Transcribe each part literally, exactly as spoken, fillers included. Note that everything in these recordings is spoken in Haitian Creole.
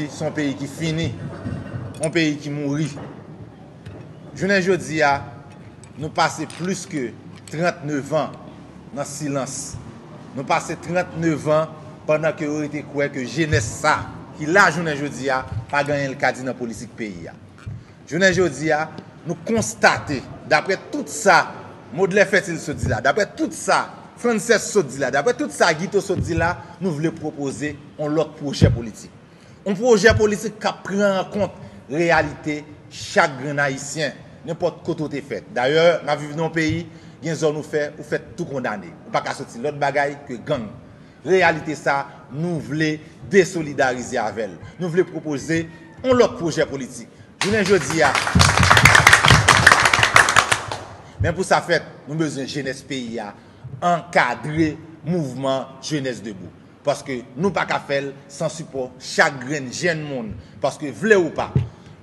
se yon peyi ki fini, yon peyi ki mouri. Jounen jodi a, nou pase plis ke trannnev an nan silans. Nou pase trannnev an pandan ke yo rete kwè ke jenès sa ki la jounen jodi a pa gen anyen l ka di nan politik peyi a. Jounen jodi a, nou konstate, daprè tout sa Modlè Fètil sot di la, daprè tout sa Frances sot di la, daprè tout sa Guito sot di la, nou vle pwopoze yon lòt pwojè politik. Yon pwojè politik k ap pran an kont reyalite chak grenn Ayisyen, nenpòt kote w te fèt. Dayè, n ap viv nan yon peyi, gen zòn ou fè, ou fèt tou kondane. Ou pa ka soti lòt bagay ke gang. Reyalite sa, nou vle desolidarize avè l. Nou vle pwopoze yon lòt pwojè politik. Jounen jodi a, men pou sa fèt, nou bezwen jenès peyi a ankadre mouvman Jenès Debou. Paske nou pa ka fè l san sipò chak grenn jèn moun. Paske vle ou pa,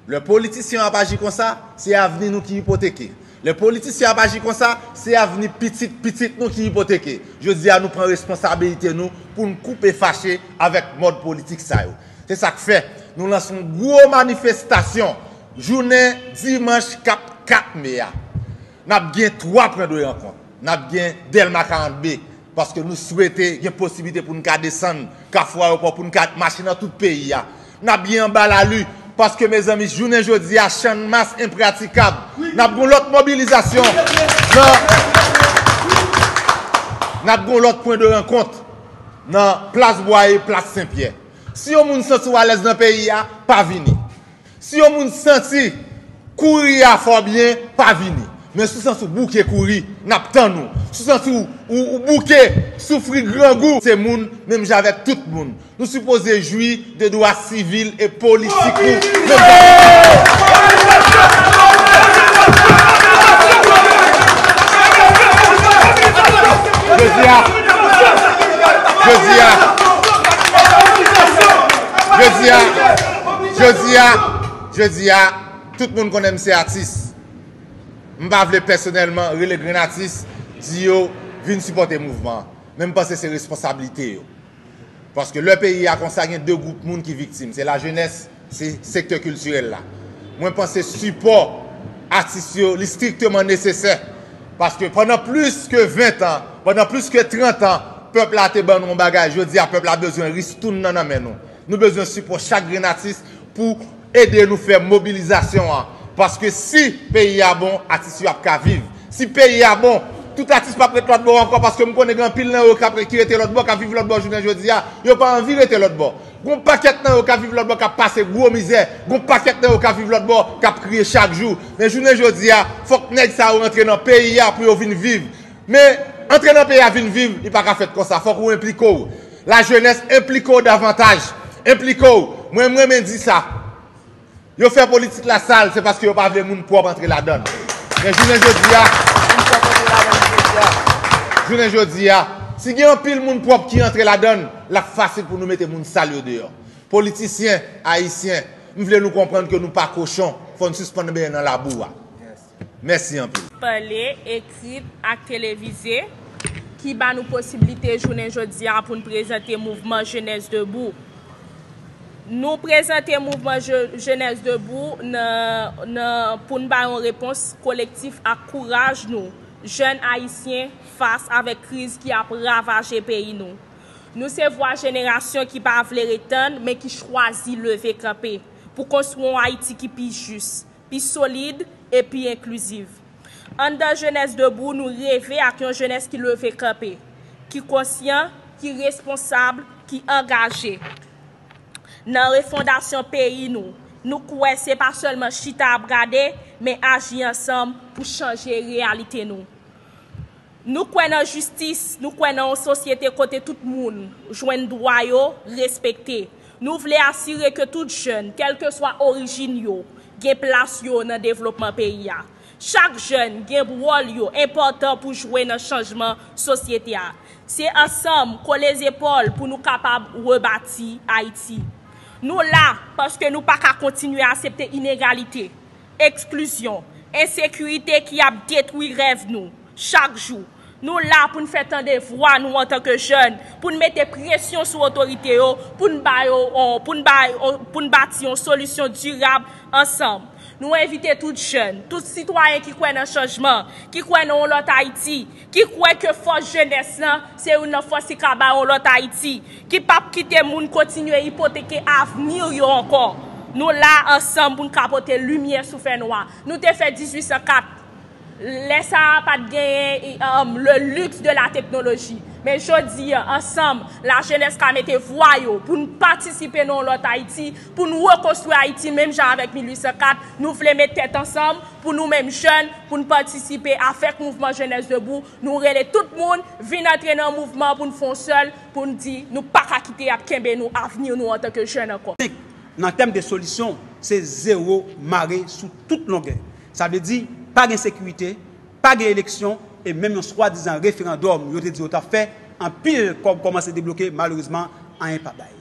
lè politisyen ap aji konsa, se avni nou ki ipoteke. Lè politisyen ap aji konsa, se avni pitit pitit nou ki ipoteke. Jodi a, nou pran responsabilite nou pou n koupe fache avèk mòd politik sa yo. Se sa k fè nou lanse yon gwo manifestasyon jounen dimanch k ap kat me a. N ap gen twa pwen de rankont. N ap gen Dèlma karant B, paske nou swete gen posiblite pou n ka desann Kafou Ayewopò, pou n ka mache nan tout peyi a. N ap gen anba lali, paske, mezanmi, jounen jodi a, Channmas enpratikab. N ap gen lòt mobilizasyon nan, n ap gen lòt pwen de rankont nan Plas Bwaye, Plas Senpyè. Si yon moun santi w alèz nan peyi a, pa vini. Si yon moun santi kouri a fè w byen, pa vini. Men si w santi w bouke kouri, n ap tann ou. Si w santi w, ou, ou bouke soufri grangou, se moun, menm jan avèk tout moun. Nou sipoze jwi de dwa sivil e politik nou, menm jan avèk tout moun. Jodi a, jodi a, jodi a, jodi a, jodi a, tout moun konnen m se atis. M pa vle pèsonèlman rele grenn atis, di yo vin sipòte mouvman an. Men m panse se responsablite yo. Paske lè peyi a konsa, gen de gwoup moun ki viktim. Se lajenès, se sektè kiltirèl la. Mwen panse sipò atis yo, li strikteman nesesè. Paske pandan plis ke ven an, pandan plis ke trant an, pèp la te ban nou yon bagay. Jodi a, pèp la bezwen ristoun nan nan men nou. Nou bezwen sipò chak grenn atis pou ede nou fè mobilizasyon an. Paske si peyi a bon, atis yo ap ka viv. Si peyi a bon, tout atis p ap ret lòt bò ankò, paske m konnen gen anpil nan yo k ap, ki rete lòt bò, k ap viv lòt bò jounen jodi a. Yo pa anvi rete lòt bò. Gon pakèt nan yo k ap viv lòt bò, k ap pase gwo mizè. Gon pakèt nan yo k ap viv lòt bò, k ap kriye chak jou. Men jounen jodi a, fòk nèg sa yo rantre nan peyi a pou yo vin viv. Men antre nan peyi a vin viv, li pa ka fèt konsa. Fòk ou enplike w. Lajenès, enplike w davantaj. Enplike w. Mwen, m renmen di sa. Yo fè politik la sal, se paske yo pa vle moun pwòp antre ladan l. Men jounen jodi a, jounen jodi a, si gen anpil moun pwòp ki antre ladan l, l ap fasil pou nou mete moun sal yo deyò. Politisyen ayisyen, m vle nou konprann ke nou pa kochon, fò n sispann benyen nan labou a. Mèsi anpil. Pale, ekri ak televize, ki ba nou posiblite jounen jodi a pou n prezante mouvman Jenès Debou. Nou prezante mouvman Je-, Jenès Debou nan, nan, pou n ba yon repons kolektif ak kouraj nou, jèn ayisyen, fas avèk kriz ki ap ravaje peyi nou. Nou se vwa jenerasyon ki pa vle ret tann, men ki chwazi leve kanpe pou konstwi yon Ayiti ki pi jis, pi solid e pi enkliziv. Anndan Jenès Debou, nou reve ak yon jenès ki leve kanpe, ki konsyan, ki responsab, ki angaje. Nan refondasyon peyi nou, nou kwè se pa sèlman chita ap gade, men aji ansanm pou chanje reyalite nou. Nou kwè nan jistis, nou kwè nan yon sosyete kote tout moun jwenn dwa yo respekte. Nou vle asire ke tout jèn, kèlkeswa orijin yo, gen plas yo nan devlopman peyi a. Chak jèn gen wòl yo enpòtan pou jwe nan chanjman sosyete a. Se ansanm, kole zepòl pou nou kapab rebati Ayiti. Nou la paske nou pa ka kontinye aksepte inegalite, eksklizyon, ensekirite ki ap detwi rèv nou chak jou. Nou la pou n fè tande vwa nou antanke jèn, pou n mete presyon sou otorite yo, pou n ba yo, pou n ba, pou n bati yon solisyon dirab ansanm. Nou envite tout jèn, tout sitwayen ki kwè nan chanjman, ki kwè nan yon lòt Ayiti, ki kwè ke fòs jenès lan se youn nan fòs ki ka ba yon lòt Ayiti, ki p ap kite moun kontinye ipoteke avni yo ankò. Nou la ansanm pou n ka pote limyè sou fènwa. Nou te fè dizuit san kat. Lè sa a pa t genyen, um, le luxe de la technologie. Men jodi a, ansanm, lajenès ka mete vwa yo pou n patisipe nan yon lòt Ayiti, pou n rekonstwi Ayiti, menm jan avèk mil uit san kat, nou vle met tèt ansanm pou nou menm jèn, pou n patisipe avèk mouvman Jeunesse Debout. Nou rele tout moun vin antre nan mouvman pou n fè yon sèl, pou n di nou pa ka kite y ap kenbe nou, avni nou antanke jèn ankò. Nan tèm de solisyon, se zewo mare sou tout longè. Sa vle di, pa gen sekirite, pa gen eleksyon, e menm yon swadizan referandòm yo te di yo t ap fè, anpil kòb kòmanse debloke, malerezman, anyen pa bay.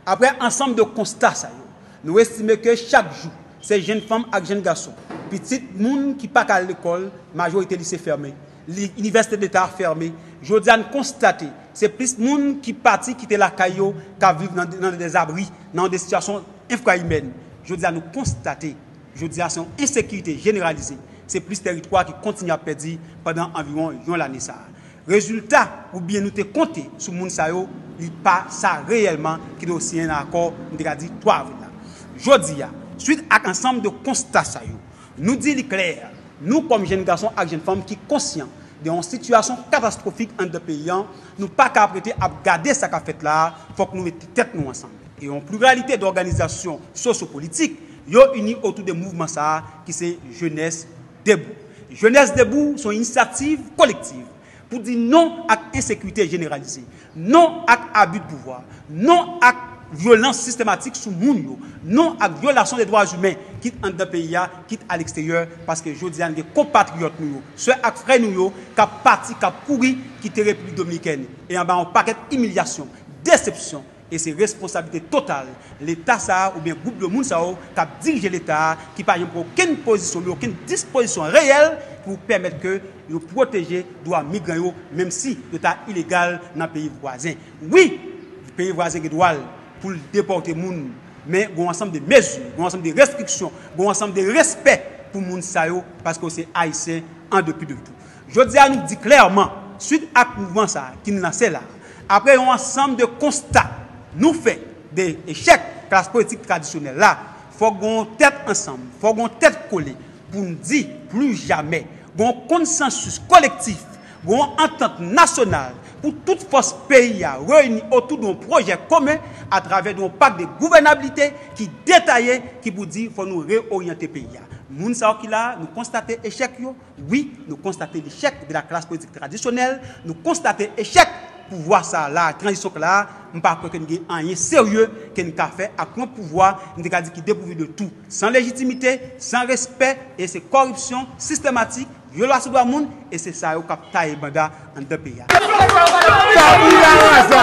Apre ansanm de konsta sa yo, nou estime ke chak jou, se jenn fanm ak jenn gason, pitit moun ki pa ka al lekòl, majorite lise fèmen, li, inivèsite deta fèmen. Jodi a, n konstate, se plis moun ki pati kite lakay yo, k ap viv nan, nan dèzabri, nan de sitiyasyon enfrayimèn. Jodi a, nou konstate, jodi a, se yon ensekirite jeneralize. Se plis tèritwa ki kontinye ap pèdi pandan anviwon yon lane sa a. Rezilta, oubyen nou te konte sou moun sa yo, li pa sa reyèlman ki te siyen nan akò, nou te ka di twa avril la. Jodi a, swit ak ansanm de konsta sa yo, nou di li klè, nou kòm jèn gason ak jèn fanm ki konsyan de yon sitiyasyon katastwofik anndan peyi a, nou pa ka ap rete ap gade sa k ap fèt la a, fòk nou mete tèt nou ansanm. E yon pliralite dòganizasyon sosyopolitik, yo ini otou de mouvman sa a ki se Jeunesse Debout. Jeunesse Debout se yon inisyativ kolektiv pou di non ak ensekirite jeneralize, non ak abi de pouvwa, non ak vyolans sistematik sou moun yo, non ak vyolasyon de dwa imen, kit anndan peyi a, kit aleksteryè, paske jodi a n gen konpatriyòt nou yo, sè ak frè nou yo, k ap pati, k ap kouri kite Repiblik Dominikèn, e anba yon pakèt imilyasyon, desepsyon, e se responsablite total Leta sa a oubyen gwoup de moun sa yo k ap dirije Leta a ki pa janm pran okenn pozisyon, oubyen okenn dispozisyon reyèl pou pèmèt ke yo pwoteje dwa migran yo, menm si yo ta ilegal nan peyi vwazen. Wi, peyi vwazen gen dwa l pou l depòte moun, men gen yon ansanm de mezi, gen yon ansanm de restriksyon, gen yon ansanm de respè pou moun sa yo, paske yo se Ayisyen an depi de tou. Jodi a, nou di klèman, swit ak mouvman sa a ki n lanse la, apre yon ansanm de konsta nou fè de echèk klas politik tradisyonèl la, fòk gen yon tèt ansanm, fòk gen yon tèt kole pou n di pli jamè gen yon konsansis kolektif, gen yon antant nasyonal pou tout fòs peyi a reyini otou de yon pwojè komen atravè de yon pak de gouvènabilite ki detaye, ki pou di fò nou reoryante peyi a. Moun sa yo ki la a, nou konstate echèk yo. Wi, nou konstate lechèk de la klas politik tradisyonèl, nou konstate echèk pouvwa sa a la, tranzisyon k la a, m pa kwè ke n gen anyen serye ke n ka fè ak yon pouvwa, m te ka di ki depouvi de tou, san lejitimite, san respè, e se kòripsyon sistematik, vyolasyon dwa moun, e se sa yo k ap taye banda anndan peyi a. Tabula rasa!